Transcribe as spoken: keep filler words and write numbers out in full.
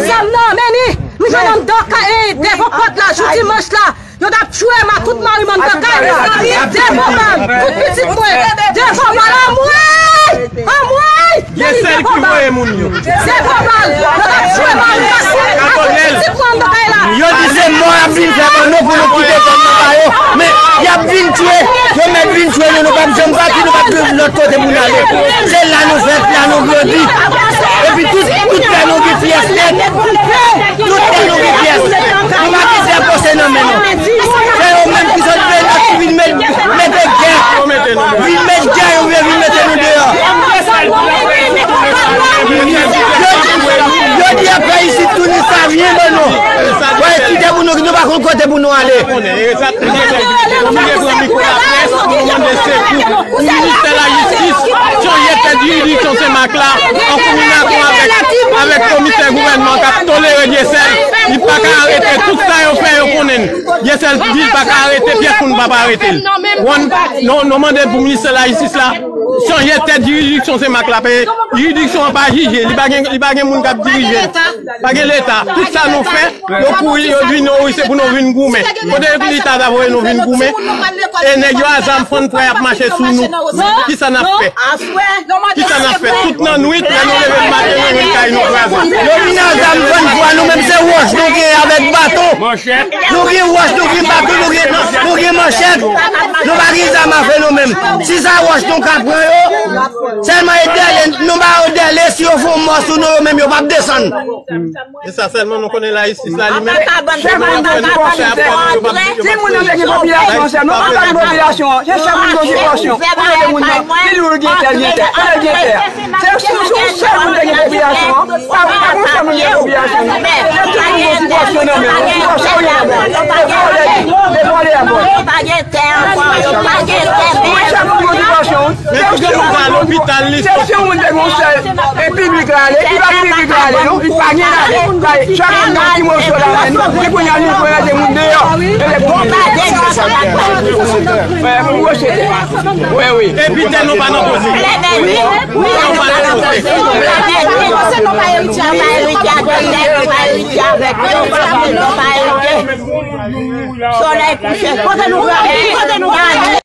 Zam nan, men ni, m jwenn anndan kay, devan pòt la, jou dimanch la. Yo t ap tchwe m ak tout mari m anndan kay la. Devan bal, tout pitit mwen. Devan bal, anmwey! Anmwey! Ye sèl ki voye moun yo. Devan bal, yo t ap tchwe mari m ak tout pitit mwen anndan kay la. Yo di se mò y ap vin fè ban nou pou nou kite zòn nan ba yo. Men y ap vin tchwe. Yo mèt vin tchwe nou, nou p ap janm pati, nou p ap gen lòt kote pou n ale. Se la nou fèt, la nou grandi. Epi tout, tout tè nou gen pyès nèt. Tout tè nou gen pyès. Nou pa gen tè pòse nan men nou. Se yo menm ki sot Venòs ki vin met, mete gè. Vin met gè, yo vle vin mete nou deyò. Yo, yo di apre isit, tounis sa vyen ban nou. Wè, kite pou nou, nou pa konn kote pou nou ale. Nou leve pran mikwo laprès, nou mande sekou pou ministè lajistis chanje tèt jiridiksyon Senmak la, an konbinasyon avèk, avèk komisè gouvènman k ap tolere Dyesèl. Li pa ka arete tout sa yo fè, yo konnen l. Dyesèl di l pa ka arete pyès moun, pa pa arete l. Wan, nou, nou mande pou ministè lajistis la chanje tèt jiridiksyon Senmak la, paske jiridiksyon an pa jije, li pa gen, li pa gen moun k ap dirije l. Pa gen Leta. Tout sa nou fè, yo kouri, yo di nou, wi, se pou nou vin goumen. Kote Leta ta voye nou vin goumen? E nèg yo a zam fann pran y ap mache sou nou. Kisa n ap fè? Kisa n ap fè? Tout nan nwit, lè nou leve nan maten, nou jwenn kay nou kraze. Yo vin a zam fann pran, nou menm se wòch nou gen avèk baton. Nou gen wòch, nou gen baton, nou gen, nou gen manchèt. Nou pa gen zam afe nou menm. Si sa wòch nou ka pran yo, sèlman e dèle, nou ba yo dèle, si yo fè yon mò sou nou, yo menm yo p ap desann. Se sa sèlman nou konnen lajistis la li menm. Chèf moun yo te gen popilasyon. Si moun yo te gen popilasyon, chèf, nou pa gen popilasyon. Se chèf moun yo gen popilasyon. Pou yo te moun nan, li di w gen tè, gen tè. Anlè gen tè. Se sou, sou sèl moun te gen popilasyon. Pa, pa pou sèl moun gen popilasyon, non. Se tout moun gen popilasyon nan men. Popilasyon yo nan men. E vòlè, e vòlè a bò. Yo pa gen tè ankò, yo pa gen tè menm. Chèf moun yo gen popilasyon. Men pou ki nou pa lopital li. Se, se yon moun te gen yon sèl, e piblik la ale, li pa piblik la ale, non, li pa gen la ale. Chak moun gen yon ti moso la men, se kounye a nou pran rete moun deyò. E lè pou nou pou wòche tè. Wi, wi. Epi tè nou pa nan koze. Wi, wi. Tè nou pa nan koze. Solèy kouche. Kote nou prale? Kote nou prale?